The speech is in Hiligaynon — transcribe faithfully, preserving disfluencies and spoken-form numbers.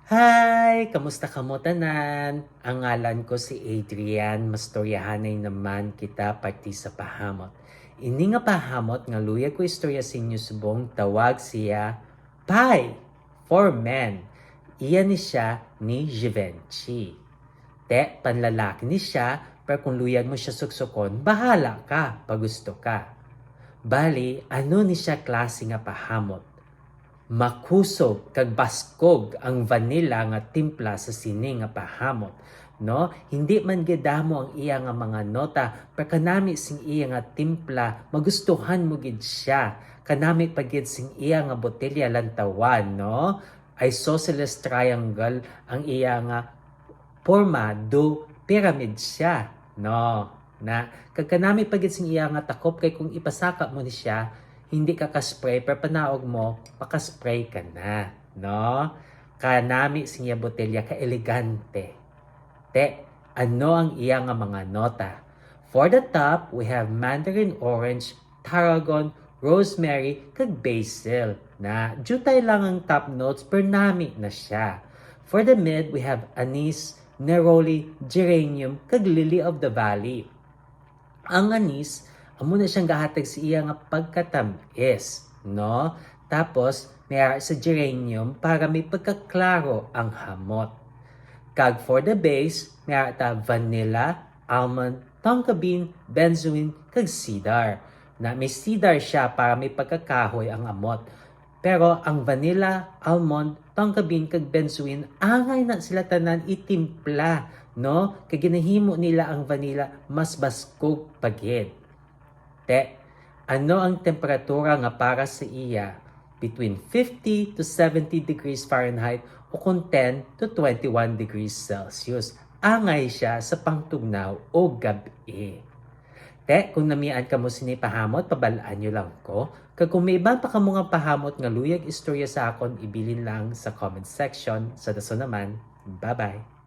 Hi! Kamusta kamo tanan? Ang ngalan ko si Adrian. Mastoryahanay naman kita parti sa pahamot. Ini nga pahamot nga luyag ko istorya sa inyo subong, tawag siya Pie for Men. Iya ni siya ni Givenchy. Te, panlalaki ni siya, pero kung luyag mo siya suksukon, bahala ka, pagusto ka. Bali, ano ni siya klase nga pahamot? Makusog kag baskog ang vanilla nga timpla sa sini nga pahamot, no? Hindi man gid damo ang iya nga mga nota, pero kanami sing iya nga timpla, magustuhan mo gid siya. Kanami pa gid sing iya nga botelya, lantawan, no? Isosceles triangle ang iya nga porma, do pyramid siya, no? Na, kag kanami pa gid sing iya nga takop, kay kung ipasaka mo ni siya, hindi ka ka-spray, pero panaog mo, maka-spray ka na, no? Kanami sing iya botelya, ka-elegante. Te, ano ang iya nga mga nota? For the top, we have mandarin orange, tarragon, rosemary, kag basil. Na, jutay lang ang top notes, pero nami na siya. For the mid, we have anise, neroli, geranium, kag lily of the valley. Ang anise, amo na siyang gahatag sa iya nga pagkatamis, no? Tapos, may ara sa geranium para may pagkaklaro ang hamot. Kag for the base, may ara ta vanilla, almond, tonka bean, benzoin, kag cedar. Na may cedar siya para may pagkakahoy ang amot. Pero ang vanilla, almond, tonka bean, kag benzoin, angay na sila tanan itimpla, no? Kay ginahimo nila ang vanilla mas baskog pa gid. Te, ano ang temperatura nga para sa iya? Between fifty to seventy degrees Fahrenheit o kung ten to twenty-one degrees Celsius. Angay siya sa pangtugnaw o gab-i. Te, kung namian kamo sini pahamot, pabal-an nyo lang ko. Kag kung may iban pa kamo nga pahamot nga luyag istorya sa akon, ibilin lang sa comment section. Sa dason naman, bye-bye!